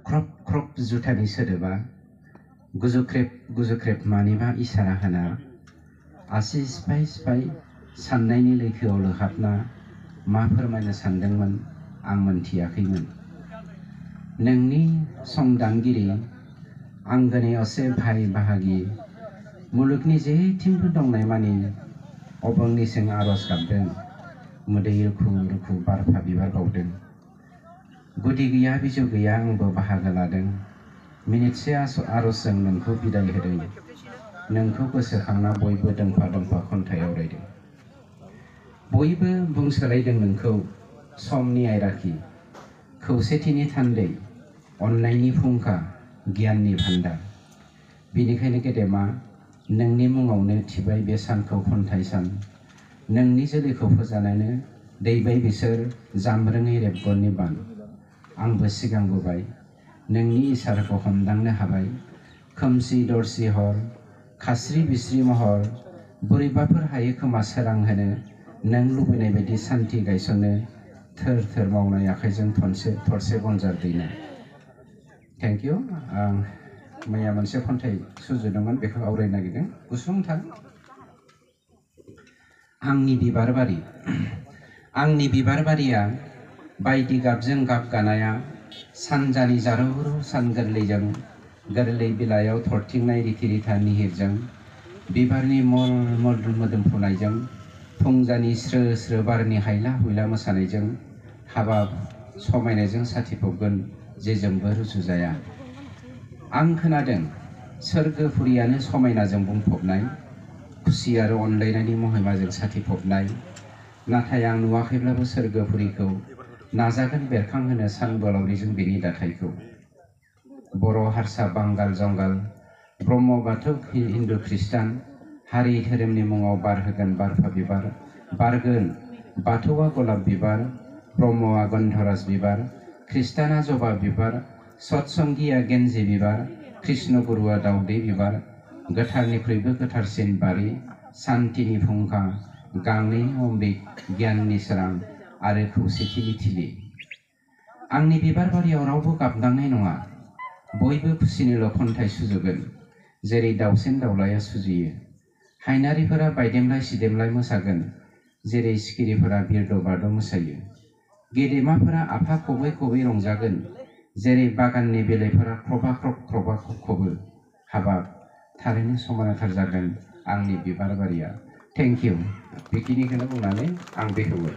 ख्रब ख्रब जुथानि सोदोबा गुजुख्रेब मानिबा इसारा होना आसि सिफाय सिफाय साननायनि लैथोआव लोहाबना मा फोरमायनो सानदोंमोन आं मोनथियाखैमोन। नोंनि संदानगिरि आंगोनि असे भाई बाहागि मुलुगनि जेथिंबो दंनाय मानि अबंनिसिं आरज गाबदों, मोदै रुखु रुखु बारफा बिबार बावदों। गुदि गैया बिजौ गैया आंबो बाहागो लादों। मिनिटसे आरजजों नोंखौ बिदाय होदों। नोंखौ गोसोखांना बयबो दोंफा दोंफा खन्थाइ आवरायदों। बयबो बुंसोलायदों नोंखौ समनि आयराखि, खौसेथिनि थान्दै, अननायनि फुंखा, गियाननि भान्डार। बेनिखायनो गेदेमा नोंनि मुङावनो थिबाय बे सानखौ खन्थाइ सान। नोंनि जोलैखौ फोजानोनो दैबाय बिसोर जामरोङै रेबगननि बान। आंबो सिगांबोबाय, नोंनि इसाराखौ हमदांनो हाबाय। खोमसि दरसि हर, खास्रि बिस्रि महर, बोरैबाफोर हायो खोमा सोरां होनो, नों लुबैनाय बायदि सान्थि गायसननो, थोर थोर मावनाय आखाइजों थरसे बनजार दैनो। Thank you. आं मैया मोनसे खन्थाइ सुजुदोंमोन, बेखौ आवरायनो नागिरदों गुसुंथार। आंनि बिबार बारि। आंनि बिबार बारिया बायदि गाबजों गाब गानाया सानजानि जारौरौ सान गोरलैजों, गोरलै बिलाइयाव थरथिंनाय रिथि रिथा निहिरजों, बिबारनि मल मल मोदोमफ्रुनायजों, फुंजानि स्रो स्रो बारनि हायला हुइला मोसानायजों, हाबाब समायनायजों साथिफबगोन जेजोंबो रुजुजाया। आं खोनादों सोरगोफुरियानो समायनाजों बुंफबनाय, खुसि आरो अनलायनायनि महिमाजों साथिफबनाय। नाथाय आं नुवाखैब्लाबो सोरगोफुरिखौ नाजागोन बेरखांहोनो सानबोलावरिजों बेनि दाथायखौ। बर' हारसा बांगाल जंगाल, ब्रह्म बाथौ हिन्दु खृष्टान, हारि धोरोमनि मुङाव बारहोगोन बारफा बिबार। बारगोन बाथौआ गलाब बिबार, ब्रह्मआ गन्धराज बिबार, खृष्टाना जबा बिबार, सतसंगिया गेन्जि बिबार, कृष्ण गुरुआ दाउदै बिबार। गोथारनिख्रुइबो गोथारसिन बारि, सान्तिनि फुंखा, गांनैनि अमृत, गियाननि सोरां आरो खौसेथिनि थिलि। आंनि बिबार बारियाव रावबो गाबनांनाय नङा, बयबो खुसिनिल' खन्थाइ सुजुगोन, जेरै दाउसेन दाउलाया सुजुयो। हायनारिफोरा बायदेमलाय सिदेमलाय मोसागोन, जेरै सिखिरिफोरा बिरद' बारद' मोसायो। गेदेमाफोरा आफा खबै खबै रंजागोन, जेरै बागाननि बिलाइफोरा ख्रबा ख्रब ख्रबा खबो। हाबाब थारैनो समायनाथार जागोन आंनि बिबार बारिया। Thank you. बेखिनिखौनो बुंनानै आं बेखेवबाय।